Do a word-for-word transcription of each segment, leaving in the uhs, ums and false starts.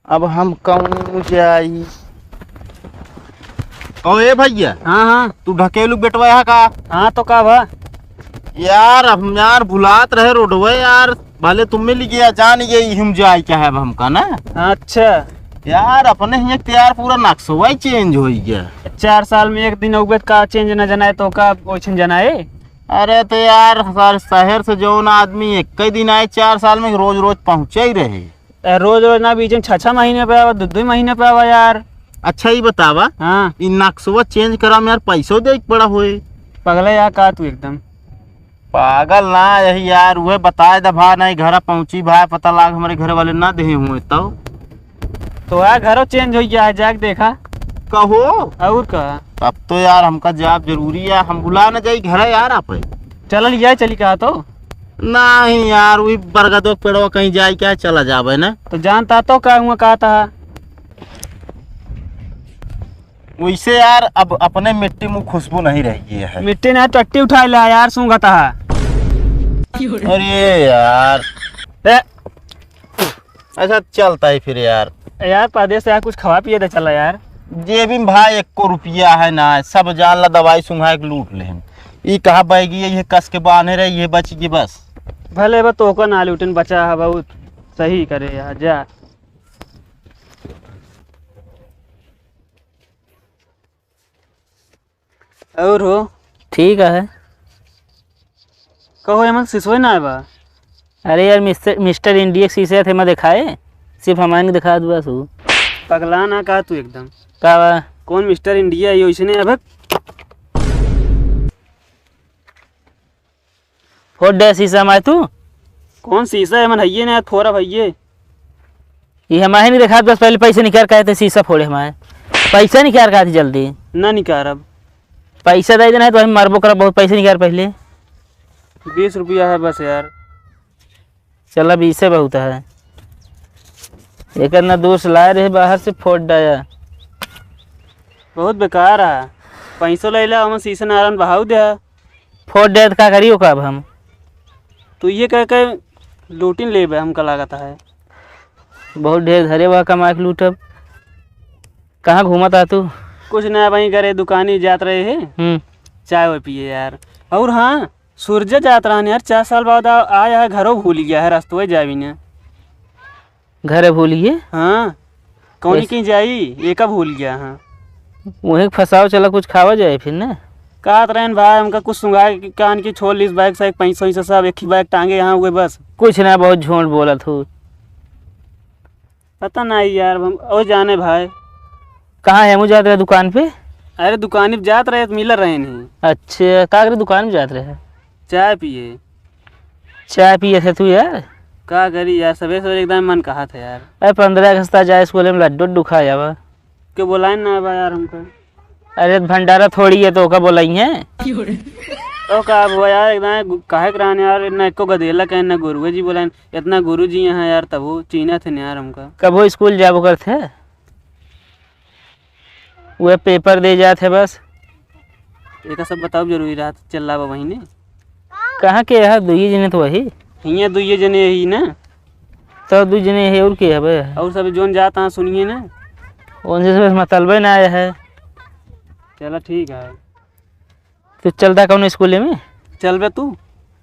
अब हम कहूँ जाई। ओ ए भइया। हाँ, हाँ। तू ढकेलू बेटवा यहाँ का? हाँ, तो का भा? यार, हम यार भुलात रहे रोडवे यार, भले तुम मिल गया, जान गए, हम जाए क्या है अब हमका ना। अच्छा। यार, अपने हियाँ के यार पूरा नक्शवा ही change होइ गया। चार साल में एक दिन अउबे का change न जनाए तो का ओछन जनाए? अरे तो यार, सर, शहर से जौन आदमी एक ही दिन आए चार साल में, रोज रोज पहुँचे ही रहे। ए, रोज रोज ना, बीच में छह छह महीने पे आवा, दो दो महीने पे आवा यार। अच्छा, ई बतावा, हाँ। ई नक्शवा change करा में यार पैसो दे के पड़ा होए। पगला यार का तू एकदम। पागल ना, यही यार, उहे बताए दा भा, नहीं घरा पहुँची भा, पता लाग हमरे घर वाले ना देहे हुए तब। तो यार घरो change होइ गया है, जाके देखा। कहो? और का? तब तो यार हमका जाब जरूरी है, हम भुला न जाई घरे यार आप। चलल जाए, चली कहा तो। नहीं यार, वही बरगदो के पेड़वा कहीं जाए क्या, चला जाबे ना। तो जानता तो का हुआ, कहा था। वैसे यार, अब अपने मिट्टी में खुशबू नहीं रह गई है। मिट्टी नहीं, टट्टी उठाए ला यार, सूंघता है। अरे यार। ए। अच्छा, चलता है फिर यार। यार, परदेस से यार, कुछ खवा पिए दे चला यार। जेबी में भाई, एको रुपया है ना, सब जान ला, दवाई सुंघा के लूट ले हम। ई कहा बैगी है, ये कस के बांधे रहे, ये बच गई बस। भले बा, तोहका ना लूटन, बचा है बहुत, सही करे यार, जा। और हो? ठीक है। कहो, एमन सिसवे ना आए बा? अरे यार, मिस्टर, मिस्टर इंडिया के शीशे थे, मैं दिखाए, सिर्फ हमारे नहीं दिखा दुआ सू। पगला ना का तू एकदम। का बा? कौन मिस्टर इंडिया, ये वैसे नहीं अब। फोड़ दे शीशा माय तू। कौन शीशा है, मन हइये ना, थोड़ा भइये। ये हमारे नहीं दिखात, बस पहले पैसे निकाल, कहते शीशा फोड़े हमारे। पैसा निकाल, कहते जल्दी। ना निकारब। पैसा दे देना है तो हम मरबो करब, बहुत पैसे निकाल पहले। बीस रुपया है बस यार। चला, बीसे बहुत है। एकर ना दोस्त लाए रहे बाहर से, फोड़ डाया। बहुत बेकार है। पैसो ले ला, हम शीशा नारायण बहाव दे। फोड़ डाया तो का करी ओका अब हम? तू ये कह के लूटिन लेबे, हमका लागत है। बहुत ढेर धरे बा, कमा के लूटब। कहाँ घूमत आ तू? कुछ ना, वहीं घरे दुकानी जात रहे हैं। हम्म। चाय वाय पिए यार। और हाँ, सूरज जात रहन यार, चार साल बाद आ-, आया है, घरो भूल गया है, रस्तवे जावी ने। घरे भूल गए? हाँ, कौनी ऐस- कहीं जाई, एका भूल गया है। वहीं फंसाओ, चला कुछ खावा जाए फिर ना। कहत रहन भाई, हमका कुछ सुंघा के कान की छोड़ लीस, बैग से एक पैसा वैसा सब एक ही बैग टांगे यहाँ हुए बस। कुछ ना, बहुत झूठ बोलत हो। पता नहीं यार, हम ओ जाने भाई। कहाँ है, मुझे जात रहे दुकान पे? अरे दुकान पे जात रहे तो मिल रहे नहीं। अच्छा, का करे दुकान पे जात रहे? चाय पिए। चाय पिए थे तू यार? का करी यार, सवेरे सवेरे एकदम मन कहा था यार। अरे पंद्रह अगस्त आ जाए, स्कूल में लड्डू उड्डू खा जावा। के बोलाए ना बा यार हमको। अरे भंडारा थोड़ी है तो ओका बोलाई है। तो का अब यार, एकदम गु-, काहे के रहन यार, ना एको गदेला कहें, ना गुरुए जी बोलाए, इतना गुरु जी यहाँ यार, तब वो चीन्हा थे यार हमका। कबो स्कूल जाबो करत है? वह पेपर दे जात है बस। एका सब बताओ जरूरी रहत, चिल्लावा वही ने। कहाँ के है? दुइये जने तो वही। हियाँ दुइये जने ही ना। तो दुइ जने है और के हबे? और सब जोन जात हाँ सुनिए ना। उनसे से बस मतलबे ना आया है। चला ठीक है। तू चलता कौन स्कूल में? चलबे तू?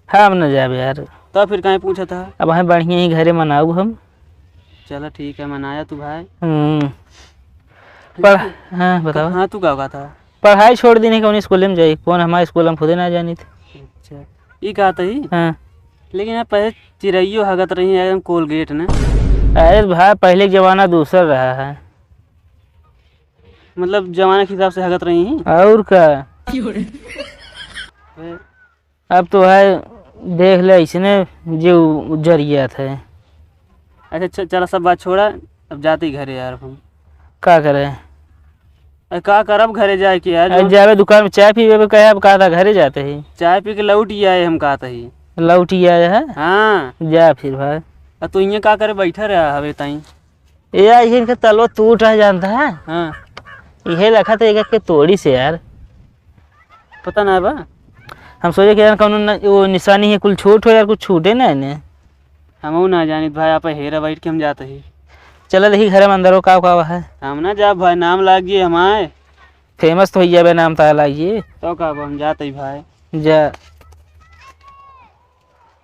हाँ, हम न जाबे यार। तो फिर काहे पूछा था? अब हम बढ़िया ही घरे मनाऊ हम। चला ठीक है, मनाया तू भाई। हम्म। पढ़-, हाँ, बताओ। हाँ, तू का कहा था? पढ़ाई छोड़ दीने, कौन स्कूल में जाई? कौन हमारे स्कूल हम खुदे ना जानी थी। अच्छा, ई कहा था ही? हाँ। लेकिन यार, पहले चिरैयो हगत रही है एकदम कोलगेट ने। अरे भाई, पहले के जमाना दूसर रहा है। मतलब, जमाना के हिसाब से हगत रही हैं? और का? ए, अब तो है, देख ले, ऐसने जे उ-, उजर गया था। अच्छा, च-, चला, सब बात छोड़ा, अब जाते ही घरे यार हम। का करे? अरे, का करब घरे जाए के यार, अरे, जो जावे दुकान में चाय पीवे के कहे, अब कहा था घरे जाते ही। चाय पी के लौट ही आए हम, कहा था ही। लौट ही आए है? हाँ। जा फिर भाई। अब तू इहाँ का करे बैठा रहा हवे ताई? ए यार, इनका तलवा टूट रहा, जानता है? हाँ। इहे लखा तो एक, एक के तोड़ी से यार। पता ना बा। हम सोचे कि यार कौनो न-, वो निशानी है, कुल छूट हो यार, कुछ छूटे ना इन्हें। हमहू ना जानित भाई, आप हेरा बैठ के हम जाते ही। चला देखी घरे में अंदरो का का है। हम ना जा भाई, नाम लागिए हमारे। फेमस तो होइया बे, नाम तारा लागिए। तो का, अब हम जाते ही भाई। जा।